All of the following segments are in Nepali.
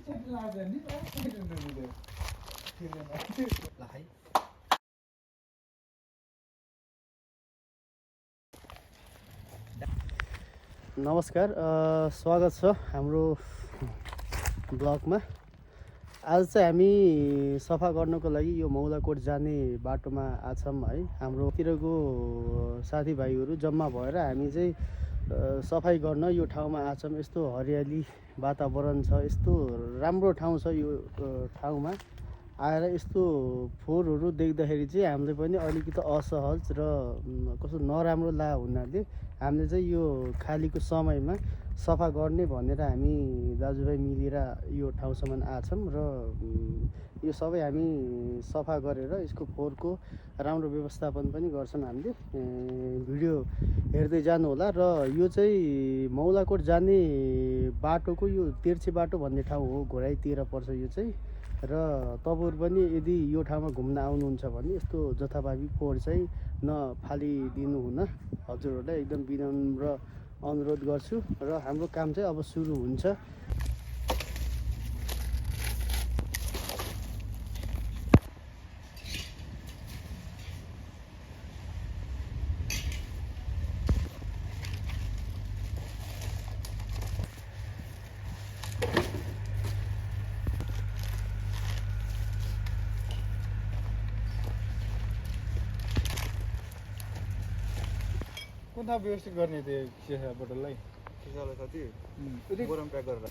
नमस्कार, स्वागत छ हाम्रो ब्लगमा। आज चाहिँ हामी सफा गर्नको लागि यो मौलाकोट जाने बाटोमा आछौँ है। हाम्रोतिरको साथीभाइहरू जम्मा भएर हामी चाहिँ सफाइ गर्न यो ठाउँमा आछौँ। यस्तो हरियाली वातावरण छ, यस्तो राम्रो ठाउँ छ। यो ठाउँमा आएर यस्तो फोहोरहरू देख्दाखेरि चाहिँ हामीले पनि अलिकति असहज र कस्तो नराम्रो ला हुनाले हामीले चाहिँ यो खालीको समयमा सफा गर्ने भनेर हामी दाजुभाइ मिलेर यो ठाउँसम्म आछौँ र यो सबै हामी सफा गरेर यसको फोहोरको राम्रो व्यवस्थापन पनि गर्छौँ हामीले। भिडियो हेर्दै जानु होला। र यो चाहिँ मौलाकोट जाने बाटोको यो तिर्छे बाटो भन्ने ठाउँ हो, घोराइतिर पर्छ यो चाहिँ। र तपाईँहरू पनि यदि यो ठाउँमा घुम्न आउनुहुन्छ भने यस्तो जथाभावी फोहोर चाहिँ नफालिदिनु हुन हजुरहरूलाई एकदम विनम्र अनुरोध गर्छु। र हाम्रो काम चाहिँ अब सुरु हुन्छ। कुन व्यवस्थित गर्ने त्यो सिसा बोतललाई सिसालाई साथी बोरामा प्याक गरेर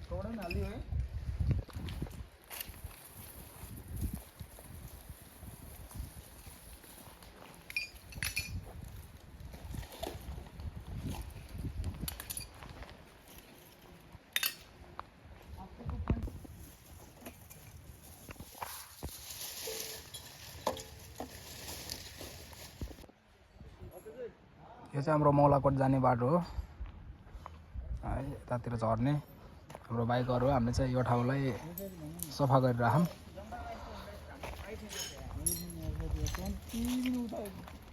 थोडा नाली है। यो चाहिँ हाम्रो मौलाकोट जाने बाटो हो है। यतातिर झर्ने हाम्रो बाइकहरू हो। हामीले चाहिँ यो ठाउँलाई सफा गरिराखौँ।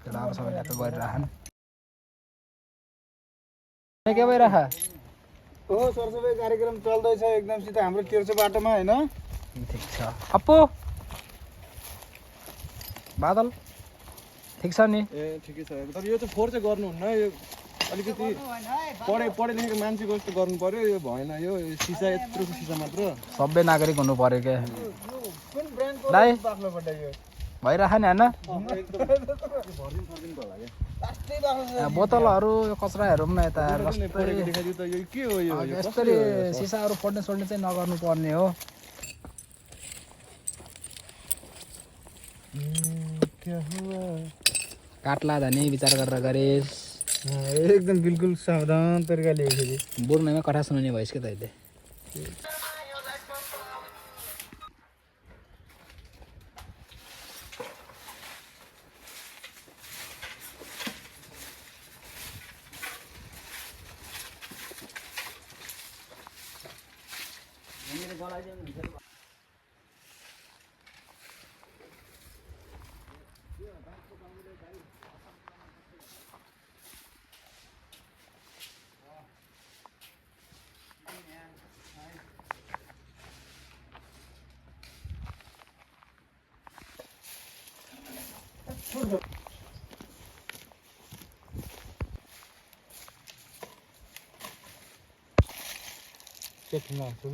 केटाहरू सबै यात्रा गरिराखौँ। के भइराख हो सरसफाइ कार्यक्रम चल्दैछ एकदम सिधा हाम्रो तिर्छे बाटोमा हैन। ठिक छ अप्पु बादल ठिक छ नि? ए ठिकै छ। तर यो चाहिँ फोहोर चाहिँ गर्नुहुन्न। यो अलिकति पढे लेखेको मान्छेको जस्तो गर्नु पर्यो। यो भएन। यो सिसा यत्रोको सिसा मात्र सबै नागरिक हुनु पर्यो के कुन ब्रान्डको दाइ बाक्लो पड्यो यो? भइराख नि होइन? भरिदिनु सक्दिनु होला क्या। प्लास्टिक बाक्लो बोतलहरू यो कचराहरू पनि यता पढेको देखाइदियो त यो के हो? यो यसरी सिसाहरू फोड्ने सोड्ने चाहिँ नगर्नु पर्ने हो। काट्ला धनी विचार गरेर गरेस्। एकदम बिल्कुल सावधान तरिकाले हेर्दै बोल्नेमा कथा सुनाउने भइस् के तैँले? चेकमा छु।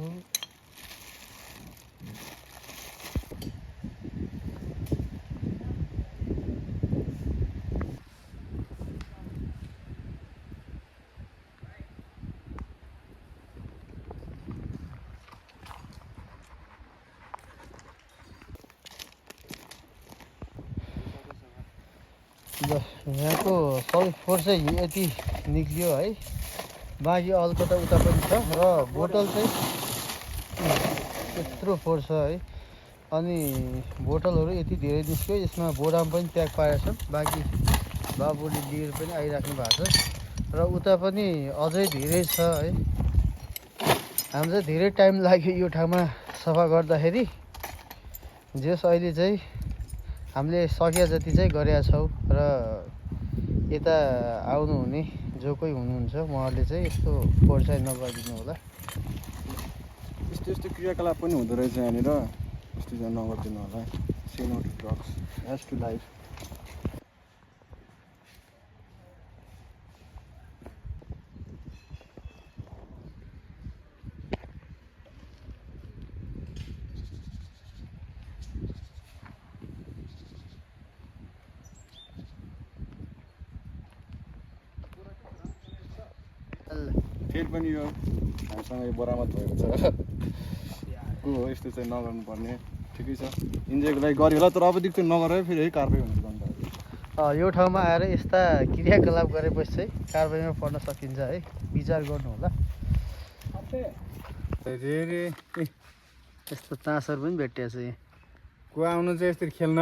यहाँको सबै फोहोर चाहिँ यति निक्लियो है। बाँकी अलकता उता पनि छ र बोतल चाहिँ यत्रो फोहोर छ है। अनि बोतलहरू यति धेरै निस्क्यो। यसमा बोरामा पनि प्याक पारेको छ। बाँकी बाबुले लिएर पनि आइराख्नु भएको छ र उता पनि अझै धेरै छ है। हामीलाई धेरै टाइम लाग्यो यो ठाउँमा सफा गर्दाखेरि। जेस अहिले चाहिँ हामीले सकिया जति चाहिँ गरेका छौँ र यता आउनुहुने जो कोही हुनुहुन्छ उहाँहरूले चाहिँ यस्तो फोहोर चाहिँ नगरिदिनु होला। यस्तो यस्तो क्रियाकलाप पनि हुँदो रहेछ यहाँनिर, यस्तो चाहिँ नगरिदिनु होला। Say no to drugs, yes to life. फेरि पनि यो हामीसँग यो बरामद भएको छ को हो यस्तो चाहिँ नगर्नुपर्ने। ठिकै छ, इन्जोयको लागि गऱ्यो होला, तर अबदेखि चाहिँ नगरेर फेरि है कारबाही हुन्छ गन्तव्य। यो ठाउँमा आएर यस्ता क्रियाकलाप गरेपछि चाहिँ कारबाहीमा पर्न सकिन्छ है, विचार गर्नु होला। यस्तो चाँसहरू पनि भेटिएको छ यहाँ। को आउनु चाहिँ यसरी खेल्न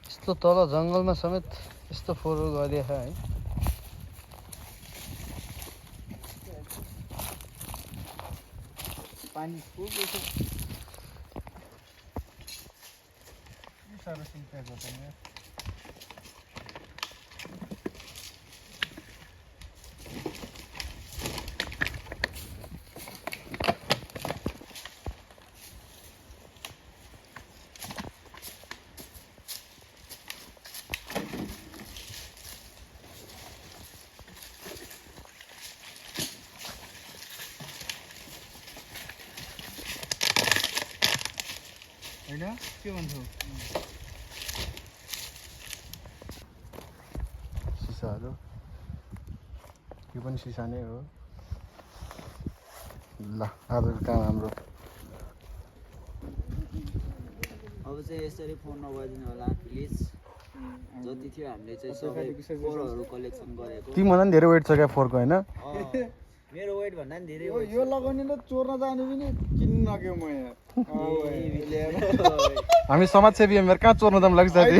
यस्तो तल जङ्गलमा समेत यस्तो फोहोर गरिदिएछ है। पानी साह्रो सिक्दाको छ यहाँ। होइन के भन्छौ? सिसाहरू यो पनि सिसा नै हो। ल आजको काम हाम्रो अब चाहिँ यसरी फोन नगरिदिनु होला प्लिज। जति थियो हामीले चाहिँ सबै फोटोहरू कलेक्सन गरेको। तिमीभन्दा पनि धेरै वेट छ क्या फोरको होइन? मेरो वेट भन्दा पनि धेरै यो लगाउने र चोर्न जाने पनि किन्न नक्यो म यहाँ। हामी समाजसेवी हो, मेरो कहाँ चोर्न जानु लाग्छ साथी।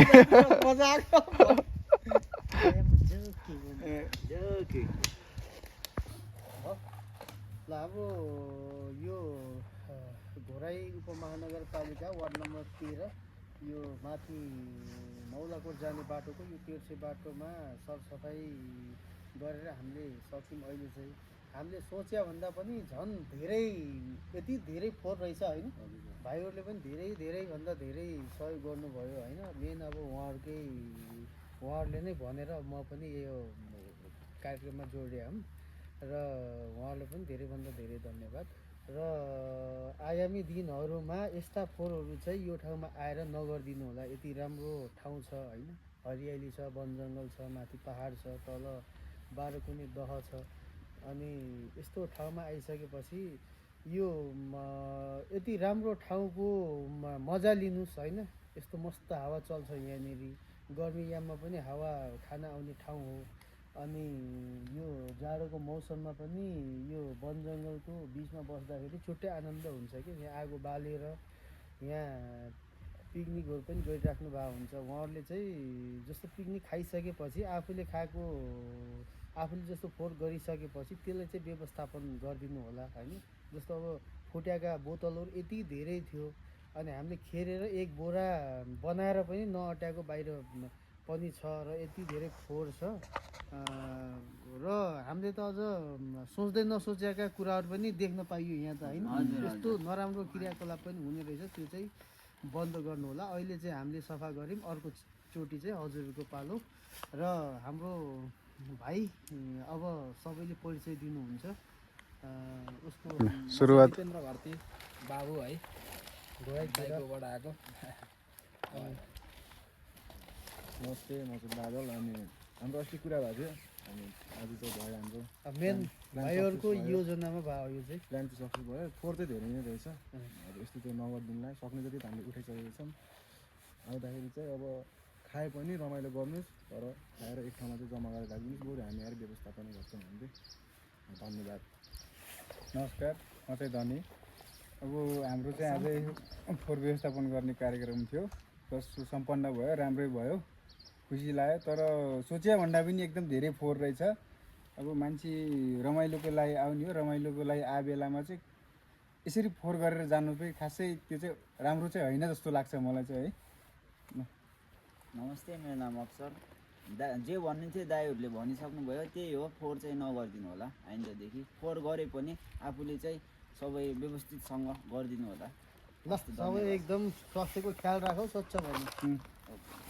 ल अब यो घोराई उपमहानगरपालिका वार्ड नम्बर 13 यो माथि मौलाकोट जाने बाटोको यो तेर्से बाटोमा सरसफाइ गरेर हामीले सक्यौँ। अहिले चाहिँ हामीले सोचे भन्दा पनि झन् धेरै यति धेरै फोहोर रहेछ होइन। भाइहरूले पनि धेरैभन्दा धेरै सहयोग गर्नुभयो होइन। मेन अब उहाँहरूले नै भनेर म पनि यो कार्यक्रममा जोडिएँ र उहाँहरूलाई पनि धेरैभन्दा धेरै धन्यवाद। र आगामी दिनहरूमा यस्ता फोहोरहरू चाहिँ यो ठाउँमा आएर नगरिदिनु होला। यति राम्रो ठाउँ छ होइन, हरियाली छ, वन जङ्गल छ, माथि पहाड छ, तल बाह्रकुने दह छ। अनि यस्तो ठाउँमा आइसकेपछि यो यति राम्रो ठाउँको मजा लिनुहोस् होइन। यस्तो मस्त हावा चल्छ यहाँनिर, गर्मी याममा पनि हावा खान आउने ठाउँ हो। अनि यो जाडोको मौसममा पनि यो वन जङ्गलको बिचमा बस्दाखेरि छुट्टै आनन्द हुन्छ कि। यहाँ आगो बालेर यहाँ पिकनिकहरू पनि गरिराख्नु भएको हुन्छ। उहाँहरूले चाहिँ जस्तो पिकनिक खाइसकेपछि आफूले जस्तो फोहोर गरिसकेपछि त्यसलाई चाहिँ व्यवस्थापन गरिदिनु होला होइन। जस्तो अब फुट्याएका बोतलहरू यति धेरै थियो, अनि हामीले खेरेर एक बोरा बनाएर पनि नअट्याएको बाहिर पनि छ र यति धेरै फोहोर छ। र हामीले त अझ सोच्दै नसोचेका कुराहरू पनि देख्न पाइयो यहाँ त होइन। यस्तो नराम्रो क्रियाकलाप पनि हुने रहेछ, त्यो चाहिँ बन्द गर्नु होला। अहिले चाहिँ हामीले सफा गऱ्यौँ, अर्को चोटि चाहिँ हजुरको पालो। र हाम्रो भाइ अब सबैले परिचय दिनुहुन्छ। उसको सुरुवात जितेन्द्र भारती बाबु है, घोराइबाट आएको। नमस्ते, म चाहिँ बादल। अनि हाम्रो अस्ति कुरा भएको थियो, अनि आज चाहिँ भयो हाम्रो मेन भाइहरूको योजनामा भयो। यो चाहिँ प्लान चाहिँ सक्सेस भयो। फोहोर चाहिँ धेरै नै रहेछ। अब यस्तो चाहिँ नगरिदिनुलाई सक्ने जति हामीले उठाइसकेका छौँ। आउँदाखेरि चाहिँ अब खाए पनि रमाइलो गर्नुहोस्, तर खाएर एक ठाउँमा चाहिँ जम्मा गरेर राखिदिनुहोस्। बरु हामी आएर व्यवस्थापन गर्छौँ हामीले। धन्यवाद। नमस्कार, म चाहिँ धनी। अब हाम्रो चाहिँ आजै फोहोर व्यवस्थापन गर्ने कार्यक्रम थियो, बस सम्पन्न भयो, राम्रै भयो, खुसी लाग्यो। तर सोचे भन्दा पनि एकदम धेरै फोहोर रहेछ। अब मान्छे रमाइलोको लागि आउने हो, रमाइलोको लागि आए बेलामा चाहिँ यसरी फोहोर गरेर जानु चाहिँ खासै त्यो चाहिँ राम्रो चाहिँ होइन जस्तो लाग्छ मलाई चाहिँ है। नमस्ते, मेरो नाम अक्षर। जे भन्नुहुन्थ्यो दाइहरूले भनिसक्नुभयो, त्यही हो। फोहोर चाहिँ नगरिदिनु होला आइन्दादेखि। फोहोर गरे पनि आफूले चाहिँ सबै व्यवस्थितसँग गरिदिनु होला। ल सबै एकदम स्वास्थ्यको ख्याल राखौ, स्वच्छ भन्नु। उम्, ओके।